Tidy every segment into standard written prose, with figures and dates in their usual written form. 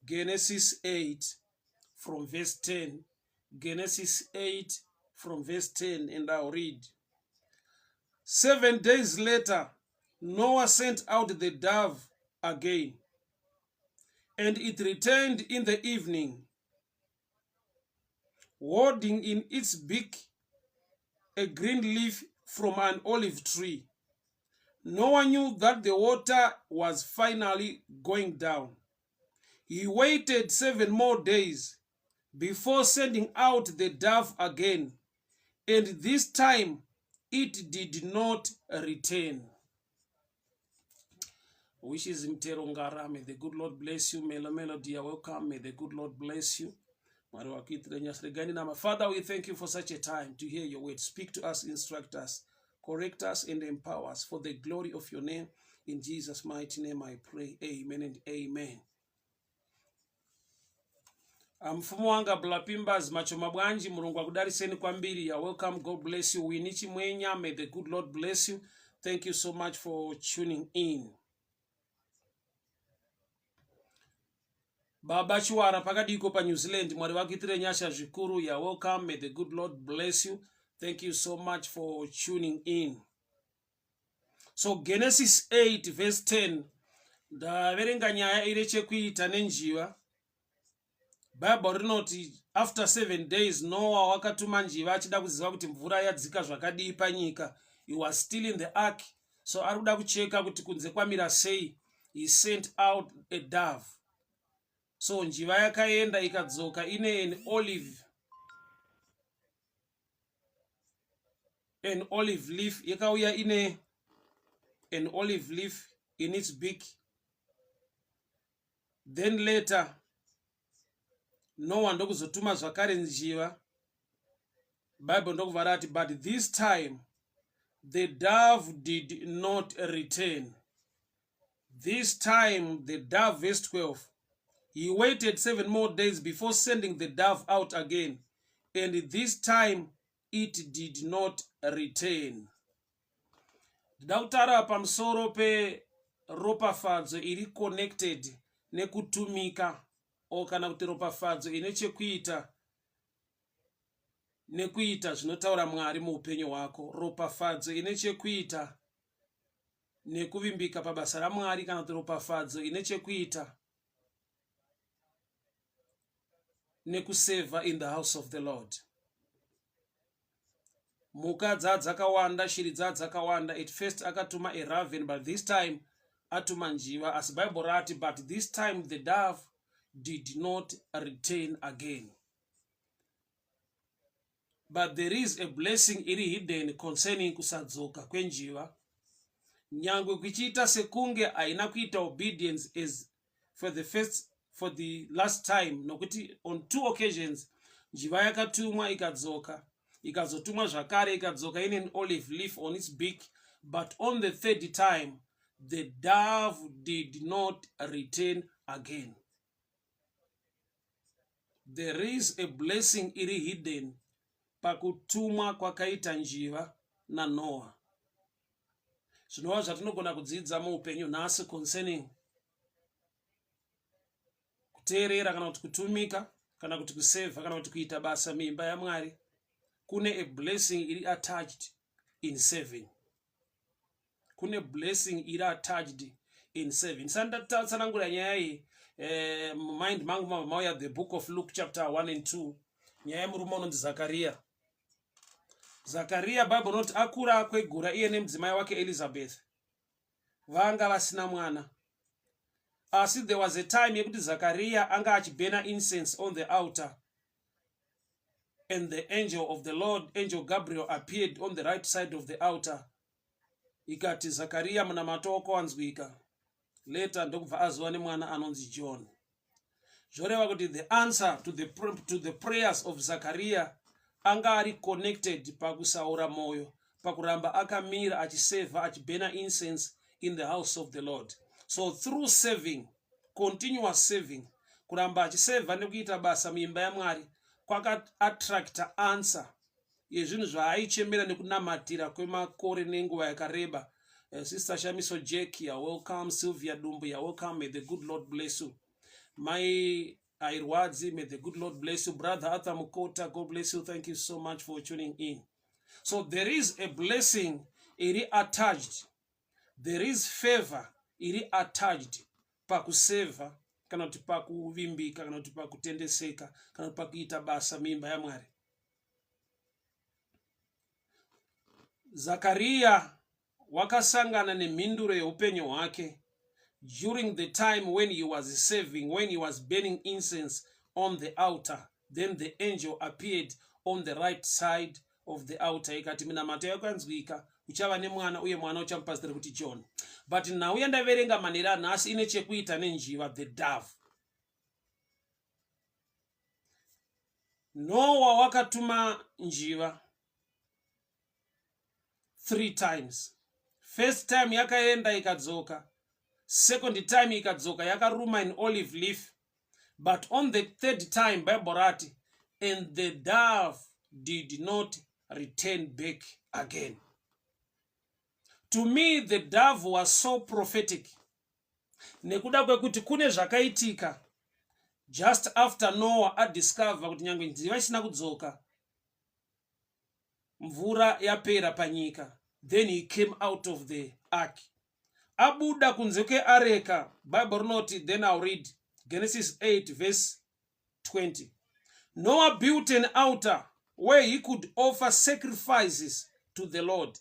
Genesis 8 from verse 10. Genesis 8 from verse 10, and I'll read. 7 days later, Noah sent out the dove again, and it returned in the evening, holding in its beak a green leaf from an olive tree. Noah knew that the water was finally going down. He waited 7 more days before sending out the dove again, and this time it did not return. Wishes Mtero Ngara, may the good Lord bless you. Melo Melody, you're welcome. May the good Lord bless you. Mwari wakuitire nyasha. Regai ndinamate. Father, we thank you for such a time to hear your word. Speak to us, instruct us, correct us, and empower us for the glory of your name. In Jesus' mighty name I pray. Amen and amen. Mfumu wanga Blapimbas Machoma Bwanji, Mulungu akudaliseni kwambiri. You're welcome. God bless you. Winnie Chimwenya, may the good Lord bless you. Thank you so much for tuning in. Baba Chiwara pakadiko pa New Zealand, Mwari vakuitire nyasha zvikuru. You're welcome. May the good Lord bless you. Thank you so much for tuning in. So Genesis 8 verse 10, ndaverenga nyaya ine chekuita nenjiva. Bible rinoti after 7 days Noah wakatuma njiva achida kuziva kuti mvura yadzika zvakadii panyika. He was still in the ark, so ari kuda kucheka kuti kunze kwamira sei. He sent out a dove. So njiva yakaenda ikadzoka ine an olive leaf. Yakauya ine an olive leaf in its beak. Then later Noah ndokuzotuma zvakare njiva. Bible ndokubva rati, "But this time the dove did not return." This time the dove, verse 12, he waited 7 more days before sending the dove out again, and this time it did not return. Ndida kutaura pamusoro peropafadzo iri connected nekutumika o kana kuti ropafadzo ine chekuita nekuita zvinotaura Mwari muupenyu hwako, ropafadzo ine chekuita nekuvimbika pabasa raMwari, kana kuti ropafadzo ine chekuita nekusevha in the house of the Lord. Mhuka dzaa dzakawanda, shiri dzaa dzakawanda. At first akatuma a raven, but this time atuma njiva. Asi Bible rati, "But this time the dove did not return again." But there is a blessing iri hidden concerning kusadzoka kwenjiva. Nyangwe kuchiita sekunge haina kuita obedience as for the first, for the last time, nokuti on two occasions njiva yakatumwa ikadzoka, ikazotumwa zvakare ikadzoka ine an olive leaf on its beak, but on the third time the dove did not return again. There is a blessing iri hidden pakutumwa kwakaita njiva naNoah, zvinova zvatinogona kudzidza muupenyu nhasi concerning kuteerera kana kuti kutumika kana kuti kusevha kana kuti kuita basa muimba yaMwari. Kune a blessing iri attached in serving. Kune blessing iri attached in serving. Sandatsanangura nyaya iyi, mumind mangu mabva mauya the Book of Luke chapter 1 and 2, nyaya yemurume unonzi Zakariya. Zakariya, Bible rinoti akura akwegura, iye nemudzimai wake Elizabeth vanga vasina mwana. Asi there was a time yekuti Zakariya anga achibhena incense on the altar, and the angel of the Lord, Angel Gabriel, appeared on the right side of the altar, ikati, "Zakariya, munamato wako wanzwika." Later ndokubva azova nemwana anonzi John. Zvoreva kuti the answer to the prayers of Zakariya anga ari connected pakusaura mwoyo, pakuramba akamira achisevha, achibhena incense in the house of the Lord. So through serving, continuous serving, kuramba achisevha nekuita basa muimba yaMwari, kwakaattracta answer yezvinhu zvaaichemera nekunamatira kwemakore nenguva yakareba. Sister Shamiso Jack, you're welcome. Sylvia Dumbu, you're welcome. May the good Lord bless you. Mai Airwadzi, may the good Lord bless you. Brother Arthur Mukota, God bless you. Thank you so much for tuning in. So there is a blessing iri attached. There is favor iri attached pakuseva kana kuti pakuvimbika kana kuti pakutendeseka kana kuti pakuita basa muimba yaMwari. Zakaria wakasangana nemhinduro yeupenyu hwake during the time when he was serving, when he was burning incense on the altar. Then the angel appeared on the right side of the altar ikati minamato yako yanzwika uchava nemwana uye mwana uchamupa zita rekuti John. But nhau yandaverenga manheru anhasi ine chekuita nenjiva, the dove. Nowa wakatuma njiva three times first time yakaenda ikadzoka second time ikadzoka yakaruma an olive leaf but on the third time bible rati and the dove did not return back again to me the dove was so prophetic nekuda kwekuti kune zvakaitika just after noah adiscover kuti nyange njiva isina kudzoka mvura yapera panyika then he came out of the ark abuda kunze kweareka bible rinoti then ill read Genesis 8 verse 20 Noah built an altar where he could offer sacrifices to the Lord.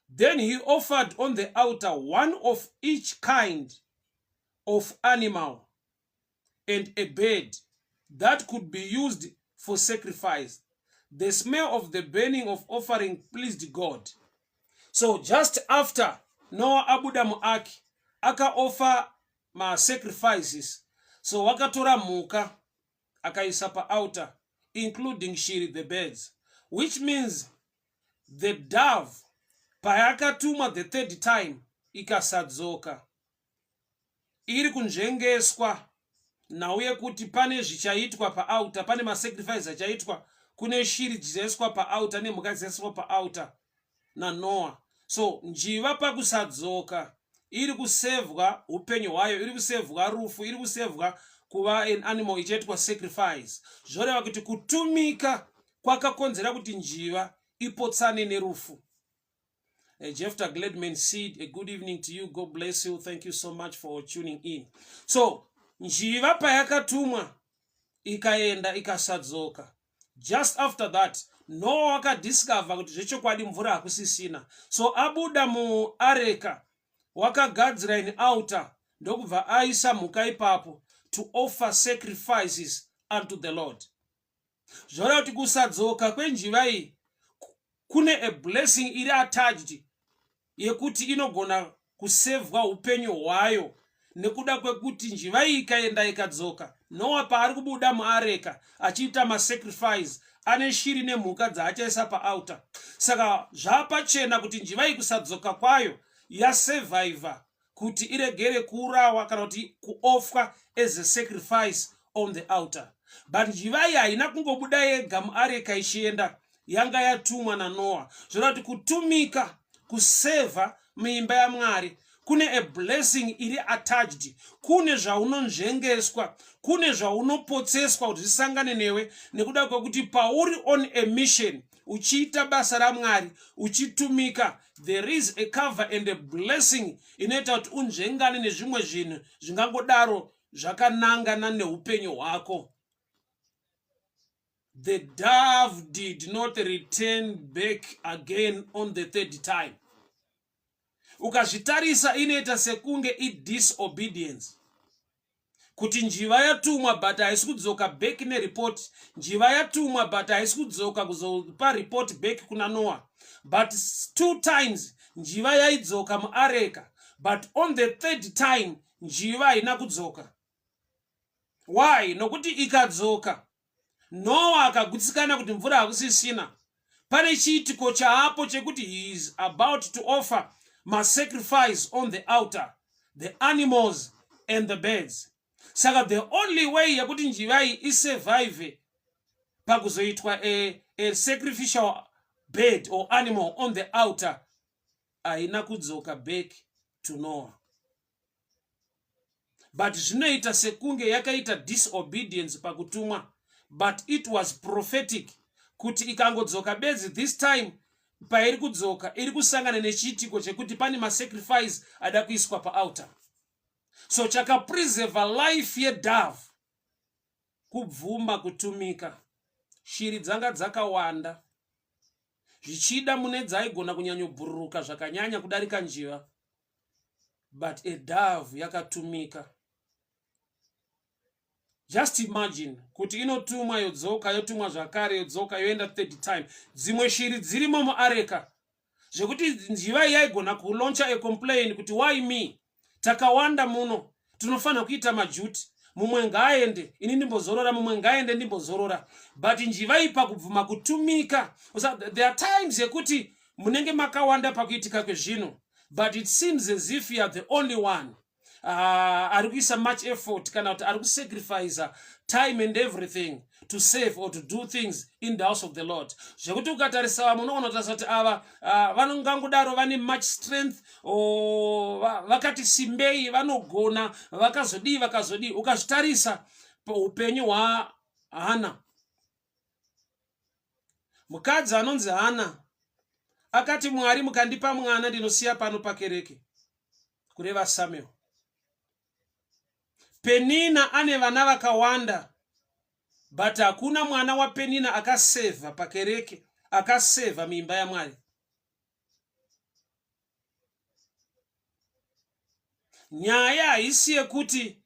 Then he offered on the altar one of each kind of animal and a bird that could be used for sacrifice. The smell of the burning of offering pleased God. So just after Noah abuda muark akaofa masacrifices so wakatora mhuka akaisa paaltar including shiri the birds which means the dove payakatumwa the third time ikasadzoka iri kunzvengeswa nhau yekuti pane zvichaitwa paaltar pane masacrifice achaitwa kune shiri dzichaiswa paaltar nemhuka dzichaiswa paaltar nanoa so njiva pakusadzoka iri kusevhwa upenyu hwayo iri kusevhwa rufu iri kusevhwa kuva an animal ichaitwa sacrifice zvoreva kuti kutumika kwakakonzera kuti njiva ipotsane nerufu Jefta Gladman Seed, a good evening to you. God bless you. Thank you so much for tuning in. So, njiva payakatumwa ikaenda ikasadzoka. Just after that, Noah wakadiscover kuti zvechokwadi mvura hakusisina. So abuda muareka wakagadzira an altar ndokubva aisa mhuka ipapo to offer sacrifices unto the Lord. Zvoreva kuti kusadzoka kwenjiva iyi kune a blessing iri attached yekuti inogona kusevhwa upenyu hwayo nekuda kwekuti njiva iyi ikaenda ikadzoka noa paari kubuda muareka achiita masacrifice ane shiri nemhuka dzaachaisa paaltar saka zvapachena kuti njiva iyi kusadzoka kwayo yasurvivor kuti iregere kuurawa kana kuti kuofwa as a sacrifice on the altar but njiva iyi haina kungobuda yega muareka ichienda yanga yatumwa nanoa zvoreva kuti kutumika kusevha muimba yamwari kune a blessing iri attached kune zvaunonzvengeswa kune zvaunopotseswa kuti zvisangane newe nekuda kwekuti pauri on a mission uchiita basa ramwari uchitumika there is a cover and a blessing inoita kuti unzvengane nezvimwe zvinhu zvingangodaro zvakanangana neupenyu hwako the dove did not return back again on the third time ukazvitarisa inoita sekunge idisobedience kuti njiva yatumwa but haisi kudzoka back nereport njiva yatumwa but haisi kudzoka kuzopa report back kuna noa but two times njiva yaidzoka muareka but on the third time njiva haina kudzoka why nokuti ikadzoka Noa akagutsikana kuti mvura hakusisina. Pane chiitiko chaapo chekuti he is about to offer masacrifice on the altar, the animals and the birds. Saka the only way yekuti njiva iyi isurvive pakuzoitwa a sacrificial bird or animal on the altar haina kudzoka back to Noah. But zvinoita sekunge yakaita disobedience pakutumwa, but it was prophetic kuti ikangodzoka bedzi this time pairi kudzoka iri kusangana nechiitiko chekuti pane masacrifice ada kuiswa paaltar. So chakapreserva life yedove kubvuma kutumika. Shiri dzanga dzakawanda, zvichida mune dzaigona kunyanyobhururuka zvakanyanya kudarika njiva, but a dove yakatumika. Just imagine kuti inotumwa yodzoka, yotumwa zvakare yodzoka, yoenda third time. Dzimwe shiri dzirimo muareka zvekuti njiva iyi yaigona kulauncha a complain kuti why me, takawanda muno, tinofanira kuita maduty, mumwe ngaaende ini ndimbozorora, mumwe ngaaende ndimbozorora. But njiva iyi pakubvuma kutumika, there are times yekuti munenge makawanda pakuitika kwezvinhu, but it seems as if you are the only one ari kuisa much effort kana kuti ari kusacrifica time and everything to save or to do things in the house of the Lord, zvekuti ukatarisa vamwe unogona kutarisa kuti ava vanongangodaro vane much strength, vakati simbei, vanogona, vakazodii vakazodii. Ukazvitarisa upenyu hwaHana, mukadzi anonzi Hana akati, "Mwari, mukandipa mwana ndinosiya pano pakereke," kureva Samuel. Penina ane vana vakawanda, but hakuna mwana waPenina akasevha pakereke, akasevha muimba yaMwari. Nyaya haisi yekuti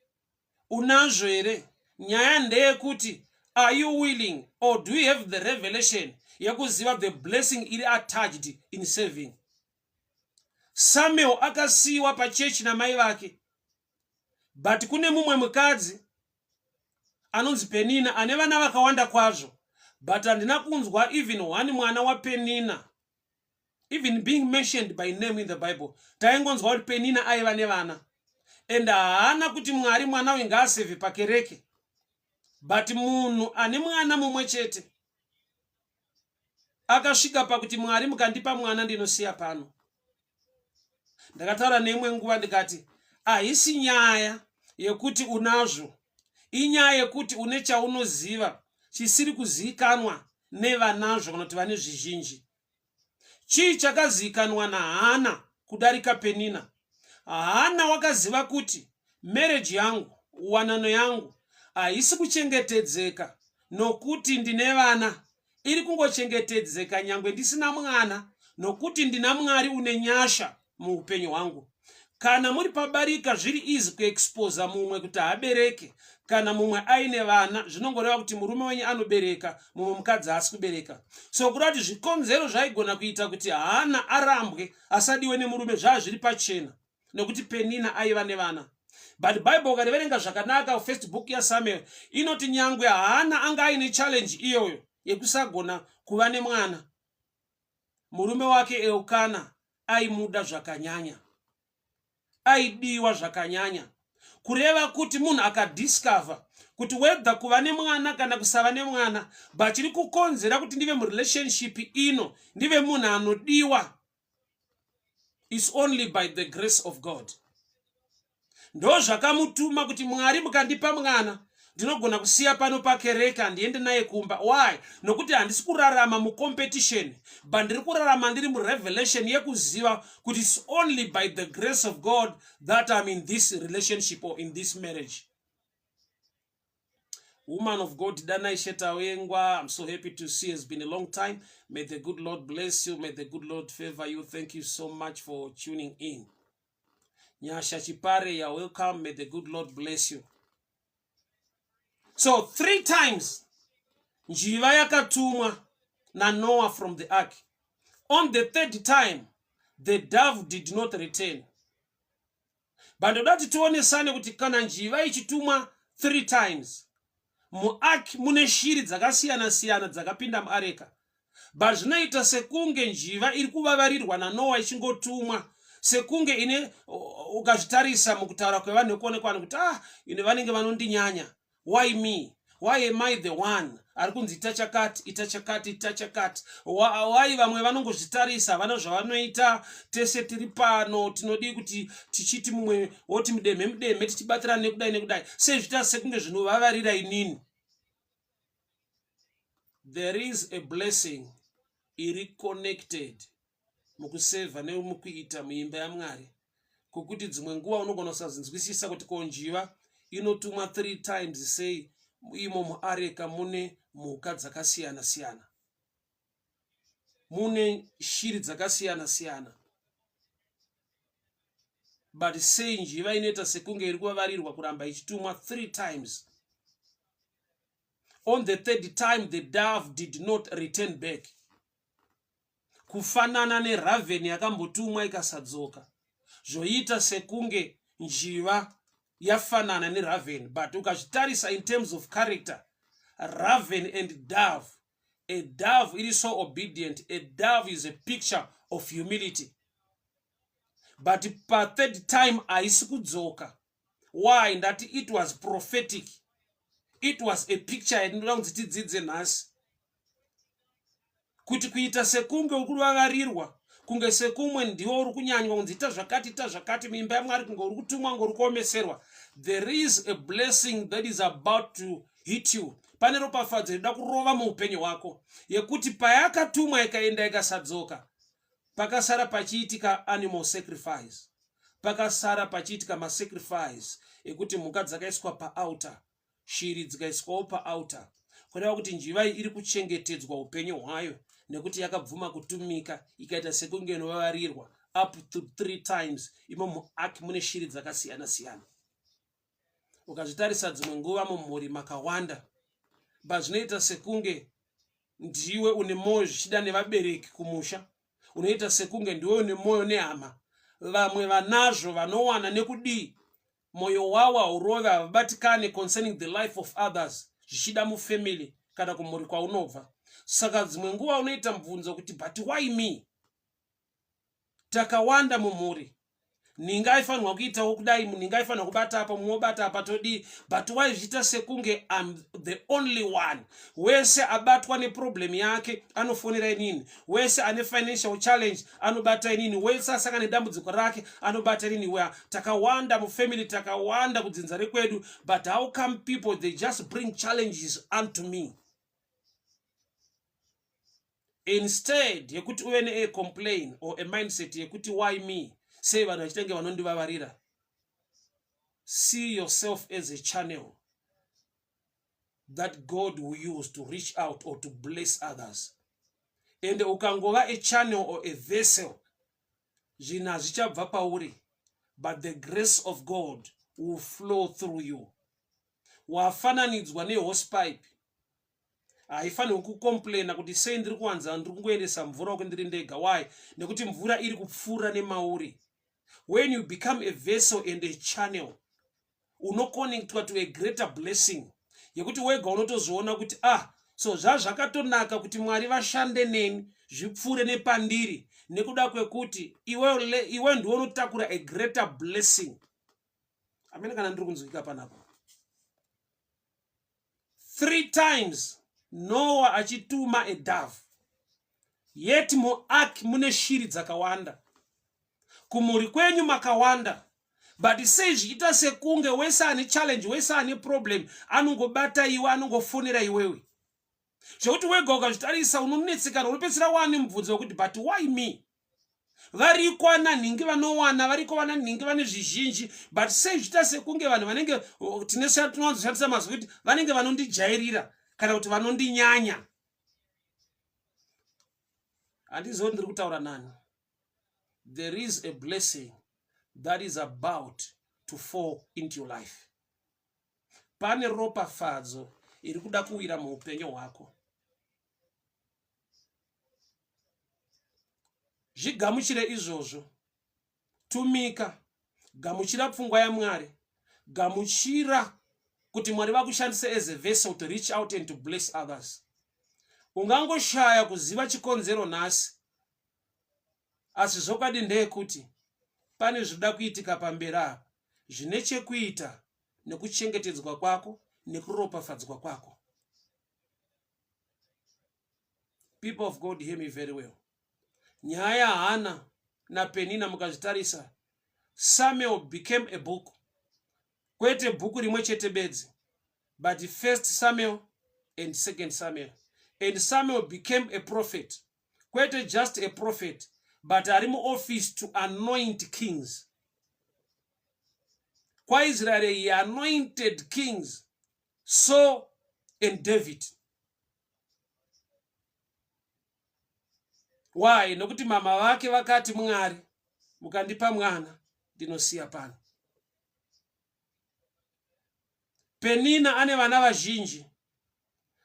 unazvo here, nyaya ndeyekuti are you willing or do you have the revelation yekuziva the blessing iri attached in serving? Samuel akasiyiwa pachechi namai vake, but kune mumwe mukadzi anonzi Penina ane vana vakawanda kwazvo, but handina kunzwa even one mwana waPenina even being mentioned by name in the Bible. Taingonzwa kuti Penina aiva nevana and haana kuti, "Mwari, mwana uyu ngaasevhe pakereke." But munhu ane mwana mumwe chete akasvika pakuti, "Mwari, mukandipa mwana ndinosiya pano." Ndakataura neimwe nguva ndikati haisi nyaya yekuti unazvo, inyaya yekuti une chaunoziva chisiri kuzivikanwa nevanazvo kana kuti vane zvizhinji. Chii chakazivikanwa naHana kudarika Penina? Hana wakaziva kuti marriage yangu, wanano yangu haisi kuchengetedzeka nokuti ndine vana, iri kungochengetedzeka nyangwe ndisina mwana nokuti ndina Mwari une nyasha muupenyu hwangu. Kana muri pabarika, zviri easy kuexposa mumwe kuti haabereke. Kana mumwe aine vana, zvinongoreva kuti murume wenyu anobereka, mumwe mukadzi haasi kubereka. So kuda kuti zvikonzero zvaigona kuita kuti Hana arambwe, asadiwe nemurume, zvaa zviri pachena nekuti Penina aiva nevana. But Bible ukariverenga zvakanaka, first book yaSamuel inoti nyangwe Hana anga aine challenge iyoyo yekusagona kuva nemwana, murume wake Elkana aimuda zvakanyanya, aidiwa zvakanyanya. Kureva kuti munhu akadiscover kuti whether kuva nemwana kana kusava nemwana, but chiri kukonzera kuti ndive murelationship ino, ndive munhu anodiwa, is only by the grace of God. Ndo zvakamutuma kuti, "Mwari, mukandipa mwana ndinogona kusiya pano pakereke, handiende naye kumba." Why? Nokuti handisi kurarama mucompetition, but ndiri kurarama ndiri murevelation yekuziva kuti it's only by the grace of God that I'm in this relationship or in this marriage. Woman of God Danai Shetawengwa, I'm so happy to see. It's been a long time. May the good Lord bless you. May the good Lord favor you. Thank you so much for tuning in. Nyasha Chipare, you're welcome. May the good Lord bless you. So three times njiva yakatumwa naNoah from the ark. On the third time the dove did not return. But ndoda kuti tionesane kuti kana njiva ichitumwa three times, muark mune shiri dzakasiyana-siyana dzakapinda muareka, but zvinoita sekunge njiva iri kuvavarirwa naNoa ichingotumwa, sekunge ine, ukazvitarisa mukutaura kwevanhu nekuonekwa kuti ah, ine vanenge vanondinyanya, why me, Why am I the one ari kunzi ita chakati, ita chakati, ita chakati? Why vamwe vanongozvitarisa, havana zvavanoita? Tese tiri pano, tinodii kuti tichiti mumwe woti mudemhe mudemhe, tichibatirana nekudai nekudai? Sei zviita sekunge zvinovavarira inini? There is a blessing iri connected mukusevha nemukuita muimba yaMwari, kwokuti dzimwe nguva unogona kusazinzwisisa kuti ko njiva inotumwa three times sei, imo muareka mune mhuka dzakasiyana siyana, mune shiri dzakasiyana siyana, but sei njiva inoita sekunge iri kuvavarirwa kuramba ichitumwa three times? On the third time the dove did not return back. Kufanana neraven yakambotumwa ikasadzoka, zvoita sekunge njiva yafanana neraven, but ukazvitarisa in terms of character, raven and dove, a dove iri so obedient. A dove is a picture of humility, but pathird time haisi kudzoka. Why? Ndati it was prophetic, it was a picture yatinoda kunzi tidzidze nhasi, kuti kuita sekunge uri kuvavarirwa, kunge sekumwe ndiwo uri kunyanywa kunzi ita zvakati, ita zvakati muimba yaMwari, kunge uri kutumwa, kunge uri kuomeserwa. There is a blessing that is about to hit you. Pane ropafadzo inoda kurova muupenyu hwako, yekuti payakatumwa ikaenda ikasadzoka, pakasara pachiitika animal sacrifice, pakasara pachiitika masacrifice ekuti mhuka dzakaiswa paaltar, shiri dzikaiswawo paaltar, kureva kuti njiva iri kuchengetedzwa upenyu hwayo nekuti yakabvuma kutumika ikaita sekunge inovavarirwa up to three times, imo muark mune shiri dzakasiyana siyana. Ukazvitarisa, dzimwe nguva mumhuri makawanda, but zvinoita sekunge ndiwe une mwoyo, zvichida nevabereki kumusha, unoita sekunge ndiwe une mwoyo nehama. Vamwe vanazvo vanowana nekudii, mwoyo wavo haurove, havabatikane concerning the life of others, zvichida mufamily kana kumhuri kwaunobva. Saka dzimwe nguva unoita mubvunzo kuti, "But why me? Takawanda mumhuri, ninga aifanirwa kuitawo kudai, ninga aifanirwa kubata apa, mumwe obata apa, todii? But why zvichiita sekunge I'm the only one? Wese abatwa neproblem yake anofonera inini, wese ane financial challenge anobata inini, wese asangana nedambudziko rake anobata inini. Wea takawanda mufamily, takawanda kudzinza rekwedu, but how come people, they just bring challenges unto me?" Instead yekuti uve neacomplain or a mindset yekuti, "Why me? Sei vanhu vachitenge vanondivavarira?" see yourself as a channel that God will use to reach out or to bless others. And ukangova a channel or a vessel, zvinhu hazvichabva pauri, but the grace of God will flow through you. Wafananidzwa nehosepipe, haifanirwi kucomplaina kuti sei ndiri kuwanza, ndiri kungoendesa mvura uko ndiri ndega. Why? Nekuti mvura iri kupfuura nemauri. When you become a vessel and a channel, unoconnectwa to a greater blessing yekuti wega unotozoona kuti, ah, so zvazvakatonaka kuti Mwari vashande neni, zvipfuure nepandiri, nekuda kwekuti iwe ndiwe unotakura a greater blessing. Amene kana ndiri kunzwika panapa? Three times Noah achituma a dove, yet muark mune shiri dzakawanda. Kumhuri kwenyu makawanda, but sei zvichiita sekunge wese ane challenge, wese ane problem anongobata iwe, anongofonera iwewe, zvekuti wega ukazvitarisa unonetsekana, unopedzisira wane mubvunzo wekuti, "But why me? Variko ana nhingi vanowana, variko vana nhingi vane zvizhinji, but sei zvichiita sekunge vanhu vanenge tinowanzoshandisa mazwi kuti vanenge vanondijairira kana kuti vanondinyanya?" Handizivi ndiri kutaura nani. There is a blessing that is about to fall into your life. Pane ropafadzo iri kuda kuwira muupenyu hwako. Zvigamuchire izvozvo. Tumika, gamuchira pfungwa yaMwari, gamuchira kuti Mwari vakushandise as a vessel to reach out and to bless others. Ungangoshaya kuziva chikonzero nhasi, asi zvokwadi ndeyekuti pane zvinoda kuitika pamberi apa zvine chekuita nekuchengetedzwa kwako. nekuropafadzwa kwako. People of God, hear me very well. Nyaya yaHana naPenina mukazvitarisa, Samuel became a book. Kwete bhuku rimwe chete bedzi, but first Samuel and second Samuel. And Samuel became a prophet. Kwete just a prophet, but ari muoffice to anoint kings. KwaIsrael he anointed kings, Saul and David. Why? Nokuti mama vake vakati Mwari mukandipa mwana ndinosiya pano. Penina ane vana vazhinji.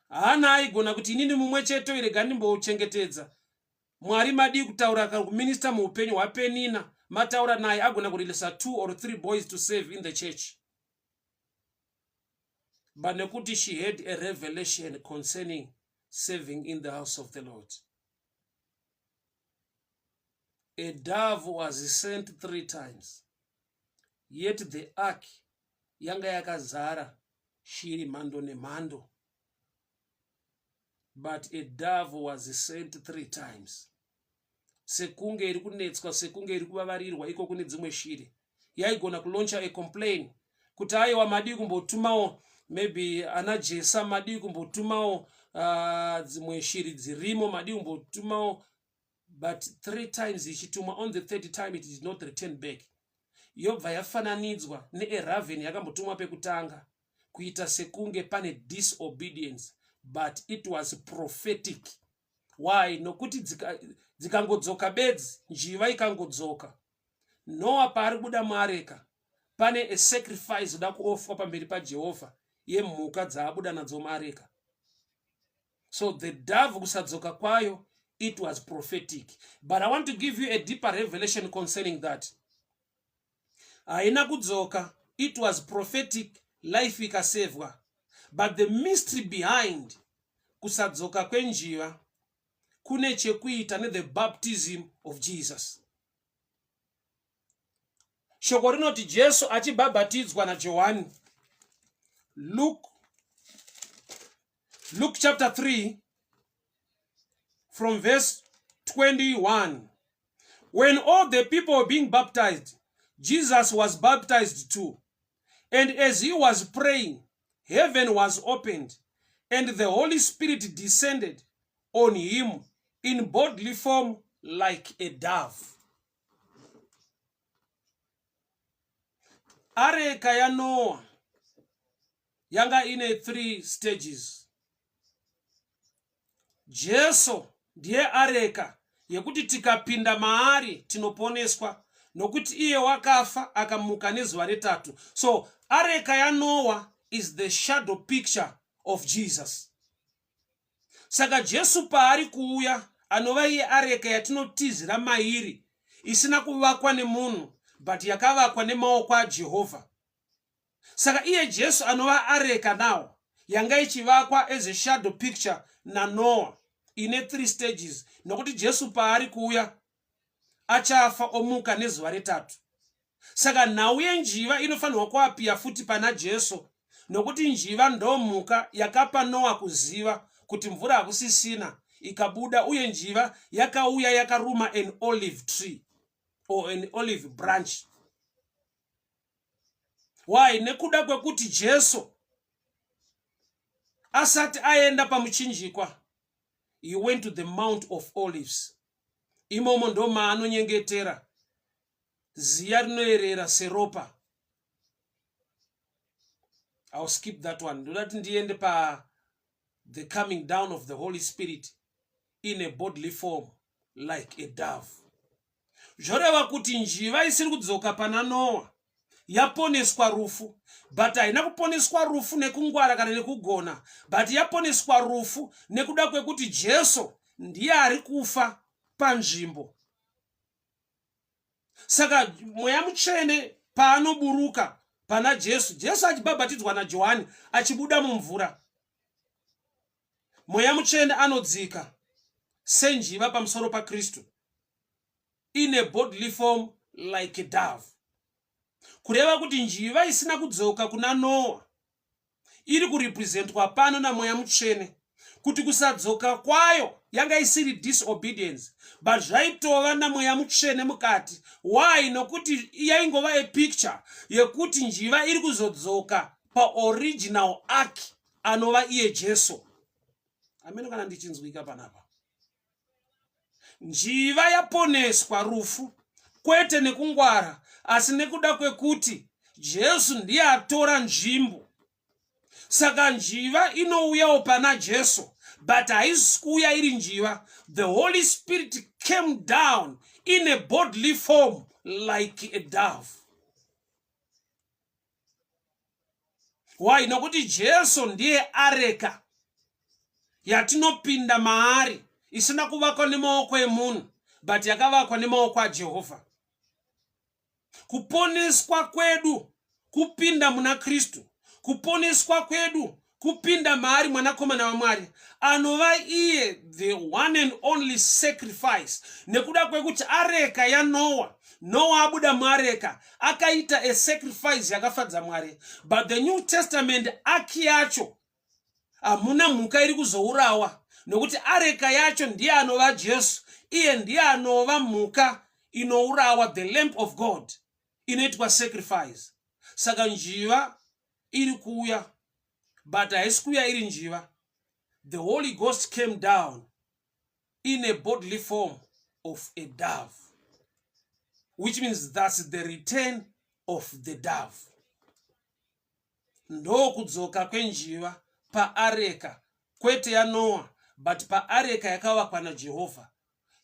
Hana aigona kuti inini mumwe chete rega ndimbouchengetedza. Mwari madii kutaura kana kuminista muupenyu hwaPenina mataura naye agona kureleasa two or three boys to save in the church. But nekuti she had a revelation concerning serving in the house of the Lord. A dove was sent three times, yet the ark yanga yakazara shiri mhando nemhando. But a dove was sent three times. Sekunge iri kunetswa, sekunge iri kuvavarirwa iko kune dzimwe shiri. Yaigona kulauncha a complain kuti aiwa madii kumbotumawo maybe ana Jesa, madii kumbotumawo dzimwe shiri dzirimo, madii kumbotumawo, but three times ichitumwa, on the third time it did not return back. Yobva yafananidzwa neeraven yakambotumwa pekutanga, kuita sekunge pane disobedience, but it was prophetic. Why? Nokuti dzikangodzoka bedzi, njiva ikangodzoka, Noa paari kubuda muareka pane a sacrifice oda kuofwa pamberi paJehovha yemhuka dzaabuda nadzo muareka. So the dove kusadzoka kwayo, it was prophetic. But I want to give you a deeper revelation concerning that. Haina kudzoka, it was prophetic, life ikasevwa. But the mystery behind kusadzoka kwenjiva kune chekuita nethe baptism of Jesus. Shoko rinoti Jesu achibhabhatidzwa naJohani. Luke chapter 3 from verse 21. When all the people were being baptized, Jesus was baptized too. And as he was praying, heaven was opened, and the Holy Spirit descended on him in bodily form like a dove. Areka yaNoah yanga ine three stages. Jesu ndiye areka yekuti tikapinda maari tinoponeswa, nokuti iye wakafa akamuka nezuva retatu. So areka yaNoah is the shadow picture of Jesus. Saka Jesu paari kuuya, anova iye areka yatinotizira mairi, isina kuvakwa nemunhu but yakavakwa nemaoko aJehovha. Saka iye Jesu anova areka now yanga ichivakwa as a shadow picture naNoah ine three stages, nokuti Jesu paari kuuya achafa omuka nezuva retatu. Saka nhau yenjiva inofanirwa kuapiya futi pana Jesu, nokuti njiva ndomhuka yakapa Noah kuziva kuti mvura hakusisina, ikabuda, uye njiva yakauya yakaruma an olive tree or an olive branch. Why? Nekuda kwekuti Jesu asati aenda pamuchinjikwa, he went to the Mount of Olives. Imomo ndo maanonyengetera, ziya rinoerera seropa. I'll skip that one. Ndoda kuti ndiende pa the coming down of the Holy Spirit in a bodily form like a dove. Zvoreva kuti njiva isiri kudzoka pana Noa yaponeswa rufu, but haina kuponeswa rufu nekungwara kana nekugona, but yaponeswa rufu nekuda kwekuti Jesu ndiye ari kufa panzvimbo. Saka Mweya Mutsvene paanoburuka pana Jesu, Jesu achibhabhatidzwa naJohani, achibuda mumvura, Mweya Mutsvene anodzika senjiva pamusoro paKristu in a bodily form like a dove. Kureva kuti njiva isina kudzoka kuna Noa Iri kurepresentwa pano naMweya Mutsvene kuti kusadzoka kwayo yanga isiri disobedience, but zvaitova naMweya Mutsvene mukati. Why? Nokuti yaingova a picture yekuti njiva iri kuzodzoka paoriginal ark, anova iye Jesu. Ameno kana ndichinzwika panapa. Njiva yaponeswa rufu kwete nekungwara, asi nekuda kwekuti Jesu ndiye atora nzvimbo. Saka njiva inouyawo pana Jesu, but haisi kuuya iri njiva. The Holy Spirit came down in a bodily form like a dove. Why? Nokuti Jesu ndiye areka yatinopinda maari, isina kuvakwa nemaoko emunhu, but yakavakwa nemaoko aJehovha. Kuponeswa kwedu kupinda muna Kristu. Kuponeswa kwedu kupinda maari, Mwanakomana waMwari, anova iye the one and only sacrifice. Nekuda kwekuti areka yaNoa, Noa abuda muareka akaita a sacrifice yakafadza Mwari, but the New Testament ark yacho hamuna mhuka iri kuzourawa, nokuti areka yacho ndiye anova Jesu. Iye ndiye anova mhuka inourawa, the lamp of God inoitwa sacrifice. Saka njiva iri kuuya, but haisi kuuya iri njiva. The Holy Ghost came down in a bodily form of a dove, which means that's the return of the dove. Ndokudzoka kwenjiva paareka, kwete yaNoa, but paareka yakavakwa naJehovha.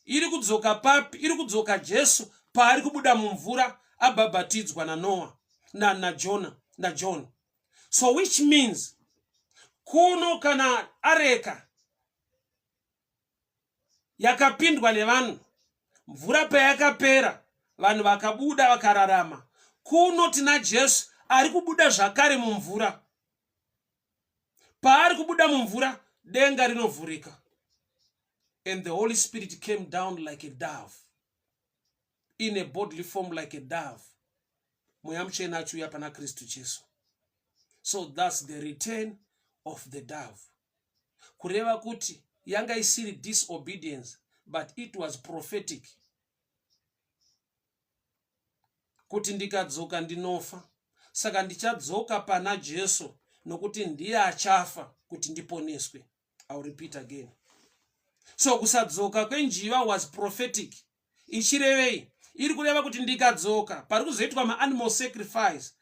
Iri kudzoka papi? Iri kudzoka Jesu paari kubuda mumvura abhabhatidzwa naNoa, naJona, naJohn. So which means kuno kana areka yakapindwa nevanhu, mvura payakapera vanhu vakabuda vakararama. Kuno tina Jesu ari kubuda zvakare mumvura. Paari kubuda mumvura, denga rinovhurika and the Holy Spirit came down like a dove, in a bodily form like a dove. Mweya Mutsvene achiuya pana Kristu Jesu. So that's the return of the dove, kureva kuti yanga isiri disobedience, but it was prophetic kuti ndikadzoka ndinofa, saka ndichadzoka pana Jesu nokuti ndiye achafa kuti ndiponeswe. I'll repeat again. So kusadzoka kwenjiva was prophetic. Ichirevei? Iri kureva kuti ndikadzoka pari kuzoitwa maanimal sacrifice,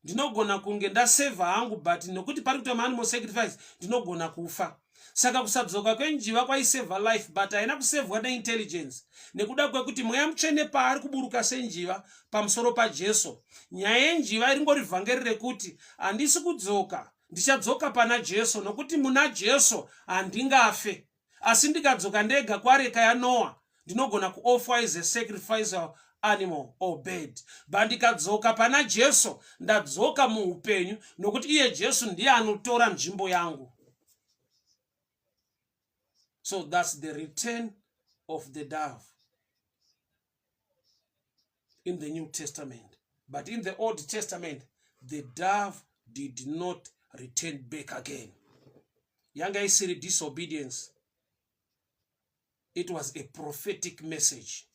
ndinogona kunge ndasevha hangu, but nokuti pari kuitwa maanimal sacrifice ndinogona kufa. Saka kusadzoka kwenjiva kwaisevha life, but haina kusevhwa neintelligence, nekuda kwekuti Mweya Mutsvene paari kuburuka senjiva pamusoro paJesu. Nyaya yenjiva iringori vhangeri rekuti handisi kudzoka, ndichadzoka pana Jesu, nokuti muna Jesu handingafe. Asi ndikadzoka ndega kwareka yaNoa, ndinogona kuoffer as a sacrificial animal or bird, but ndikadzoka pana Jesu, ndadzoka muupenyu, nokuti iye Jesu ndiye anotora nzvimbo yangu. So that's the return of the dove in the New Testament, but in the Old Testament the dove did not return back again. Yanga isiri disobedience, it was a prophetic message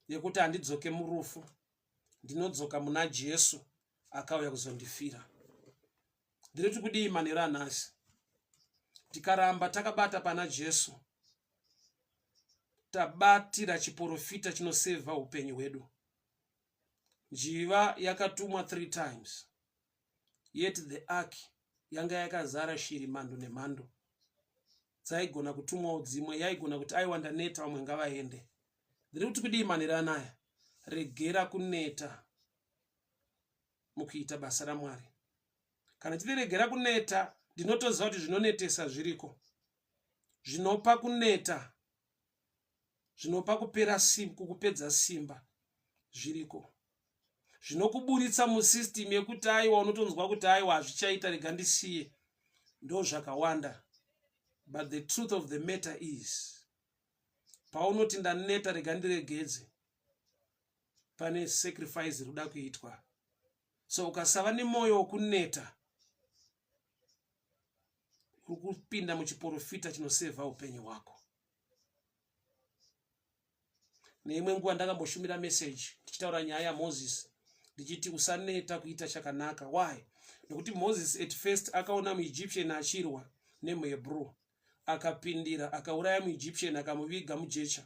yekuti handidzoke murufu, ndinodzoka muna Jesu akauya kuzondifira. Ndinoti kudii manheru anhasi? Tikaramba takabata pana Jesu, tabatira chiprofita chinosevha upenyu hwedu. Njiva yakatumwa three times, yet the ark yanga yakazara shiri mhando nemhando dzaigona kutumwawo dzimwe. Yaigona kuti, "Aiwa, ndaneta, vamwe ngavaende." Ndiri kuti kudii manheru anaya? Regera kuneta mukuita basa raMwari. Kana chitiregera kuneta, ndinotoziva kuti zvinonetesa zviriko, zvinopa kuneta, zvinopa kupera kukupedza simba zviriko, zvinokuburitsa musystem yekuti aiwa, unotonzwa kuti aiwa, hazvichaita, rega ndisiye, ndo zvakawanda. But the truth of the matter is, paunoti ndaneta, rega ndiregedze, pane sacrifice iri kuda kuitwa. So ukasava nemwoyo wokuneta, uri kupinda muchiporofita chinosevha upenyu hwako. Neimwe nguva ndakamboshumira message ndichitaura nyaya yaMoses ndichiti usaneta kuita chakanaka. Why? Nekuti Moses at first akaona muEgyptian achirwa nemuHebrew, akapindira akauraya muEgyptian akamuviga mujecha.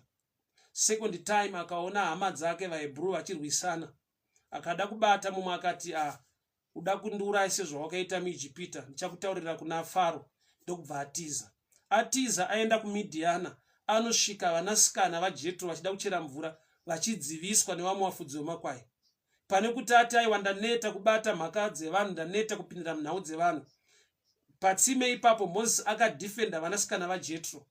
Second time akaona hama dzake vaHebrew vachirwisana, akada kubata mumwe akati a ah, uda kundiuraya sezvawakaita muIjipita, ndichakutaurira kuna Faro. Ndokubva atiza. Atiza aenda kuMidhiana, anosvika vanasikana vaJetro vachida kuchera mvura, vachidziviswa nevamwe vafudzi vemakwai. Pane kuti ati aiwa ndaneta kubata mhaka dzevanhu, ndaneta kupindira munhau dzevanhu. Patsime ipapo Mozisi akadhifenda vanasikana vaJetro.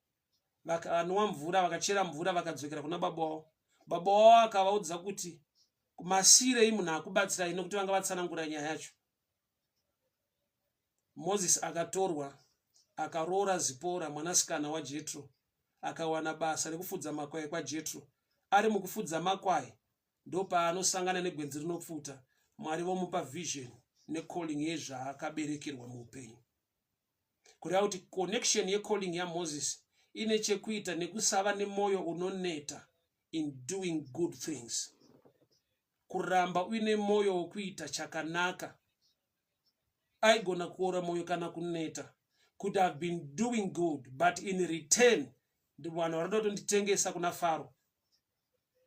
Vakanwa mvura, vakachera mvura, vakadzokera kuna baba wavo. Baba wavo akavaudza kuti masiirei munhu akubatsirai nokuti vanga vatsanangura nyaya yacho. Moses akatorwa akaroora Zipora mwanasikana waJetro akawana basa rekufudza makwai kwaJetro. Ari mukufudza makwai ndopaanosangana negwenzi rinopfuta, Mwari vomupa vision necalling yezvaakaberekerwa muupenyu. Kureva kuti connection yecalling yaMoses ine chekuita nekusava nemoyo unoneta in doing good things. Kuramba uine moyo wokuita chakanaka. Aigona kuora moyo kana kuneta kuti I've been doing good but in return vanhu vanoda kutonditengesa kuna Faro.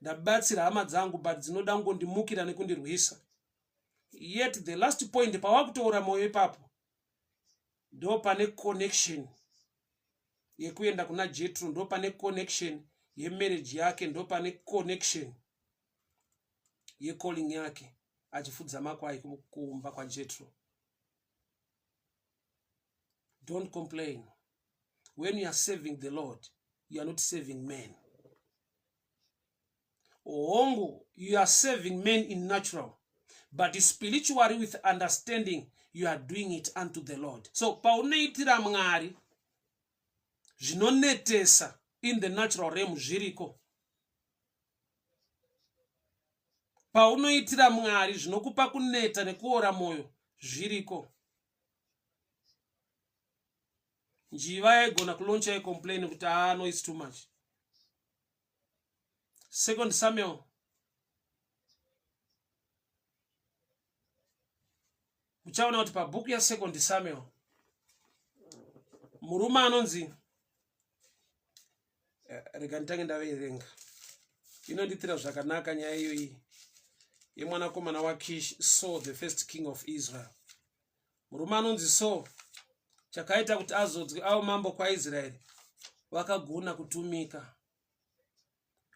Ndabatsira hama dzangu but dzinoda kungondimukira nekundirwisa. Yet the last point pawakutoora moyo ipapo ndopane connection yekuenda kuna Jetro, ndopane connection yemarriage yake, ndopane connection yecalling yake achifudza makwai kumba kwaJetro. Don't complain. When you are serving the Lord, you are not serving men. Hongu, you are serving men in natural, but spiritually with understanding, you are doing it unto the Lord. So paunoitira Mwari zvinonetesa in the natural realm zviriko. Paunoitira Mwari zvinokupa kuneta nekuora moyo zviriko. Njiva yaigona kuloncha yecomplain kuti ah no it's too much. Second Samuel uchaona kuti pabhuku yaSecond Samuel murume anonzi eh, rega nditange ndaverenga inonditira zvakanaka nyaya iyoyi yemwanakomana waKish Saul the first king of Israel. Murume anonzi Saul chakaita kuti azodzwe avo mambo kwaIsraeri vakagona kutumika.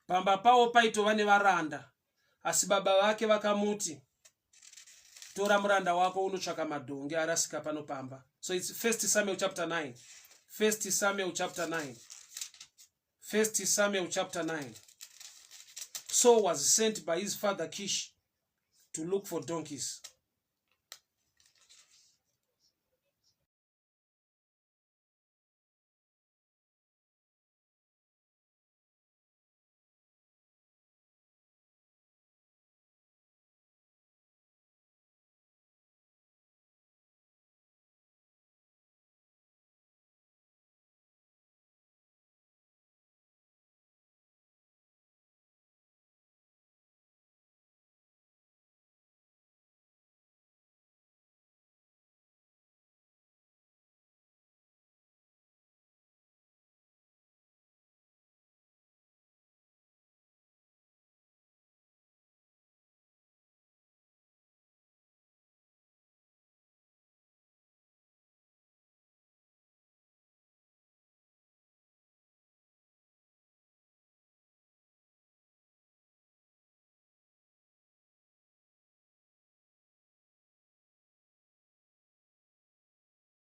Pamba pavo paitova nevaranda, asi baba vake vakamuti, tora muranda wako unotsvaka madhongi arasika pano pamba. So it's 1 Samuel chapter 9. 1 Samuel chapter 9. 1 Samuel chapter 9. Saul was sent by his father Kish to look for donkeys.